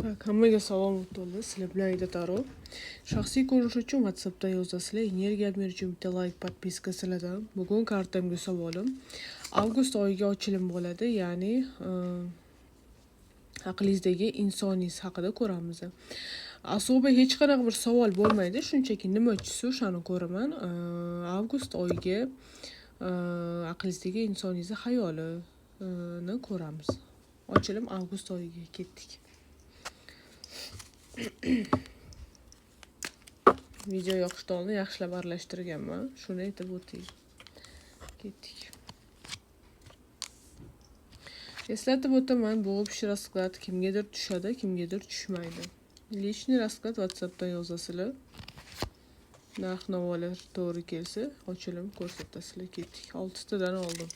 Так, hammaga salom o'rtoqlar. Sizlar bilan Aida Taro. Shaxsiy ko'rish uchun WhatsAppdan yozasizlar. Energiya berish uchun bitta like, подписка sizlardan. Bugun kartamga savolim. Avgust oyiga ochilim bo'ladi, ya'ni aqlingizdagi insoningiz haqida ko'ramiz. Особо hech qanaqa bir savol bo'lmaydi, shunchaki nima tushsa, o'shani ko'raman. Avgust oyiga aqlingizdagi insoningizni xayolini ko'ramiz. Ochilim avgust oyiga, ketdik. Video yoqishdan oldin yaxshilab aralashtirganman. Shuni aytib o'tay. Ketdik. Eslatib o'taman, bu общий расклад, kimgadir tushadi, kimgadir tushmaydi. Личный расклад WhatsAppdan yozasizlar. Narx navolar to'g'ri kelsa, ochilim ko'rsatasizlar. Ketdik. Oltitadan oldim.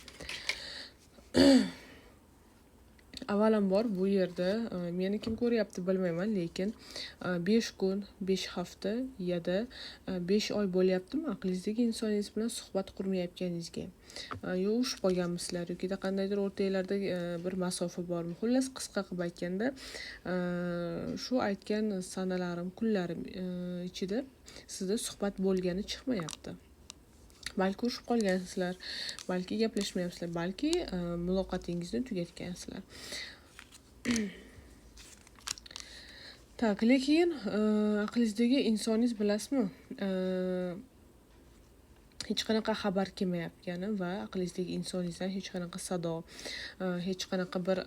Avvalambor, bu yerda meni kim ko'ryapti, bilmayman, lekin 5 kun, 5 hafta ya-da 5 oy bo'lyaptimi aqlingizdagi insoningiz bilan suhbat qurmayotganingizga? Yo urushib qolganmisizlar yokida qandaydir o'rtanglarda bir masofa bormi? Xullas, qisqa qilib aytganda, shu aytgan sanalarim, kunlarim ichida sizda suhbat bo'lgani chiqmayapti. Balki urushib qolgansizlar, balki gaplashmayapsizlar, balki muloqotingizni tugatgansizlar. Так, lekin aqlingizdagi insoningiz, bilasizmi, hech qanaqa xabar kelmayotgani va aqlingizdagi insoningizdan hech qanaqa sado, hech qanaqa bir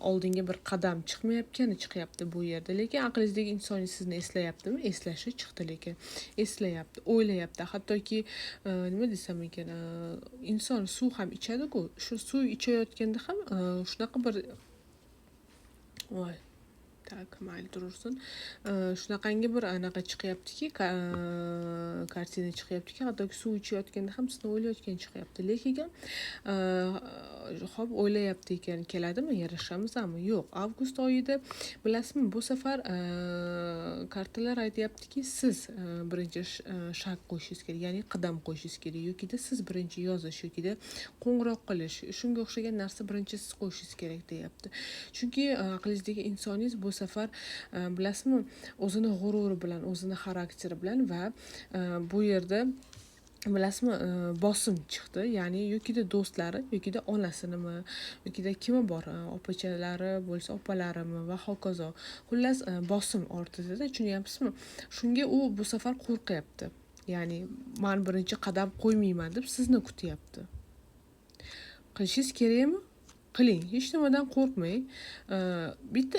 oldinga bir qadam chiqmayotgani chiqyapti bu yerda. Lekin aqlingizdagi insoningiz sizni eslayaptimi? Eslashi chiqdi lekin. Eslayapti, o'ylayapti. Hattoki nima desam ekan, inson suv ham ichadi-ku, shu suv ichayotganda ham shunaqa bir, voy, так, mayli, turaversin. Shunaqangi bir anaqa chiqyaptiki, картина chiqyaptiki, hattoki suv ichayotganda ham sizni o'ylayotgan chiqyapti. Lekin hop, o'ylayapti ekan, keladimi, yarashamizmi? Yo'q. Avgust oyida, bilasizmi, bu safar kartalar aytyaptiki, siz birinchi шаг qo'yishingiz kerak, ya'ni qadam qo'yishingiz kerak yokida siz birinchi yozish yokida qo'ng'iroq qilish, shunga o'xshagan narsa birinchi siz qo'yishingiz kerak, deyapti. Chunki aqlingizdagi insoningiz bu safar, bilasizmi, o'zini g'ururi bilan, o'zini xarakteri bilan va bu yerda, bilasizmi, bosim chiqdi, ya'ni yokida do'stlari yokida onasinimi yokida kimi bor, opachalari bo'lsa, opalarimi va hokazo. Xullas, bosim ortidada, tushunyapsizmi? Shunga u bu safar qo'rqyapti, ya'ni man birinchi qadam qo'ymayman deb sizni kutyapti. Qilishingiz kerakmi? Qiling, hech nimadan qo'rqmang. Bitta